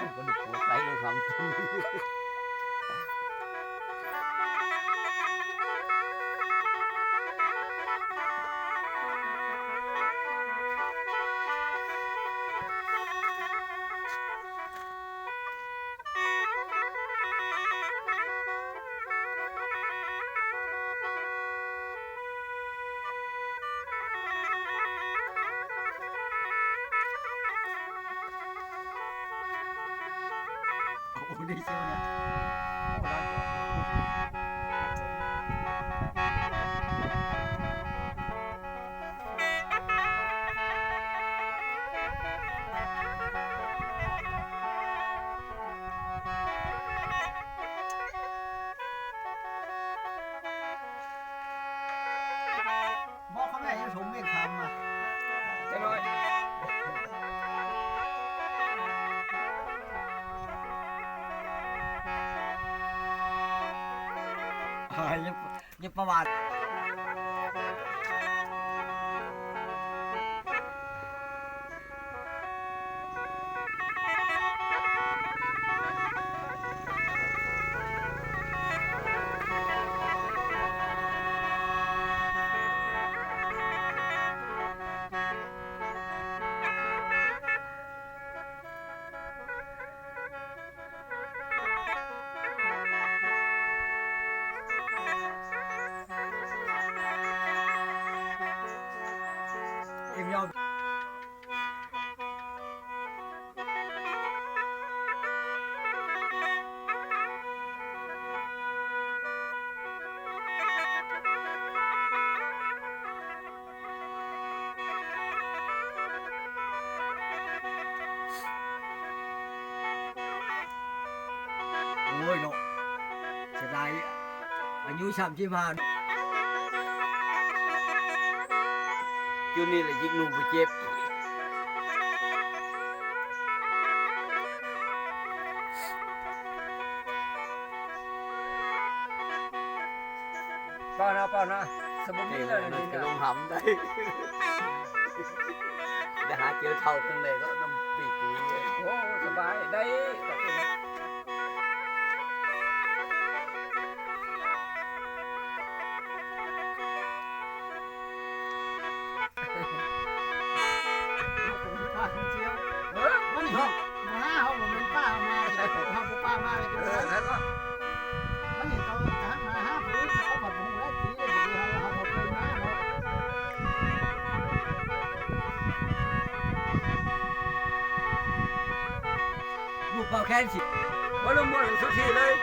ກະດູກຫົວໄຕລະຫຳ. ໂອ້ ໄດ້ເຊີນນະ ໂອ້ ຫຼາຍຕົວ. ບໍ່ ເຂົາແມ່ຢູ່ທົ່ງວຽງຄຳນະ ຈັກໜ້ອຍ. ຢ່າປະຫວັດ. ໂອ້ຍເນາະ ເສຍດາຍ ອາຍຸສາມສິບຫ້າ ຈຸດນີ້ລະຍິກໜູບໍ່ເຈັບ. ເປົ່ານະ ເປົ່ານະ ສະບໍ່ມີແລ້ວ ເອີ ນີ້ນະ ລົງຫຳໄດ້ ໄດ້ຫາເຈີເທົ້າຈັ່ງໃດເນາະ ນຳປີກປຸຍ. ໂອ້ ສະບາຍ ໄດ້. ເອີ ມັນນີ້ເຮົາ ມາຫາເຮົາບໍ່ແມ່ນປ້າເຮົາມາ ເຮົາບໍ່ປ້າມາເລີຍ. ເອີ ແລ້ວກໍ ມັນນີ້ເຂົາຫາ ມາຫາຜູ້ອື່ນ ເຂົາກໍບໍ່ຮູ້ແລ້ວ ທີ່ບໍ່ຄືເຮົາ ເຮົາບໍ່ເຄີຍມາເນາະ. ລູກເປົ່າແຄນຊິ ບໍ່ລົງມ່ວນສຸດທີ່ເລີຍ.